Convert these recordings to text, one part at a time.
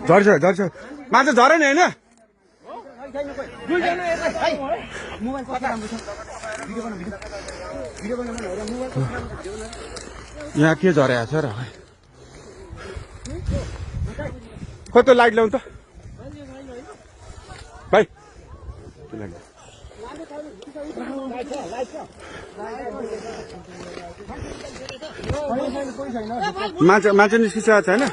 झर्छ झर्छ माछा झरे नि होइन यहाँ के झरेको छ र खोइ त्यो लाइट ल्याउनु त भाइ मान्छे निस्किसकेको छैन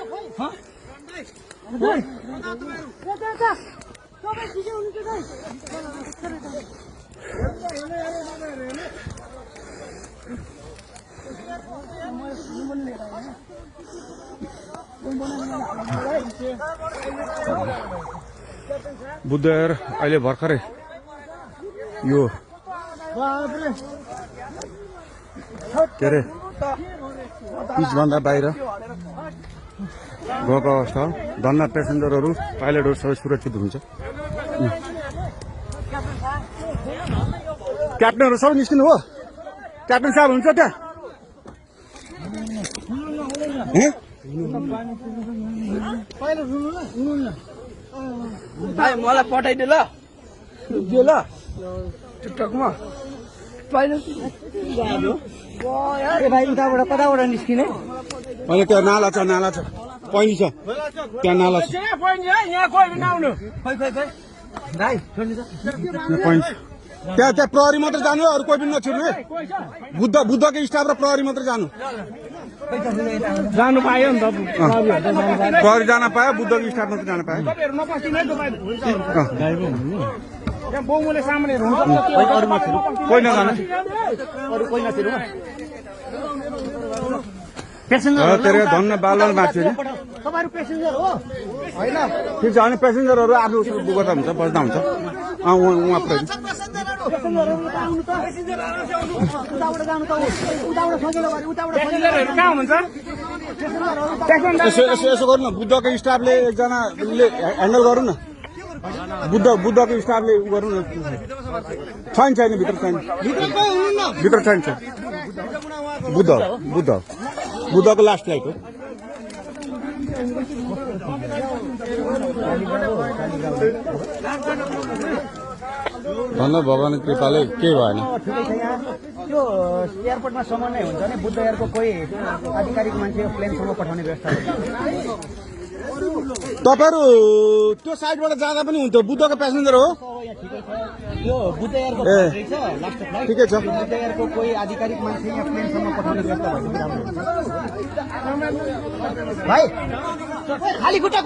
बुद्धर अहिले भर्खरै यो के अरे पिचभन्दा बाहिर गएको अवस्था हो धन्न पेसेन्जरहरू पाइलटहरू सबै सुरक्षित हुन्छ क्याप्टनहरू सबै निस्किनु हो क्याप्टन साहब हुन्छ त्यहाँ भाइ मलाई पठाइदियो ल दियो ल टिकटकमा भाइ उताबाट कताबाट निस्किने होइन त्यहाँ नाला छ पैनी छ त्यहाँ नाला छ पैनी छ त्यहाँ प्रहरी मात्र जानु अरू कोही पनि नछिर्नु है बुद्धको स्टाफ र प्रहरी मात्र जानु पायो नि त प्रहरी जान पायो बुद्धको स्टाफ मात्र जान पायो कोही नजानु तेरो धन्न बालन मान्छे ठिक छ अनि पेसेन्जरहरू आफ्नो गर्दा हुन्छ बस्दा हुन्छ उहाँ प्रहरी यसो गर्नु न बुद्धको स्टाफले एकजनाले ह्यान्डल गरौँ न बुद्धको स्टाफले उ गरौँ न छैन भित्र छैन बुद्धको लास्ट लाइट हो धन्न भगवान कृपाले केही भएन त्यो एयरपोर्टमा समन्वय हुन्छ नि बुद्ध एयरको कोही आधिकारिक मान्छे प्लेनसम्म पठाउने व्यवस्था तपाईँहरू त्यो साइडबाट जाँदा पनि हुन्थ्यो बुद्धको प्यासेन्जर हो यो बुद्ध एयरको ठिकै छ बुद्ध एयरको कोही आधिकारिक मान्छे यहाँ प्लेनसम्म पठाउने व्यवस्था भएको भाइ खाली खुट्टा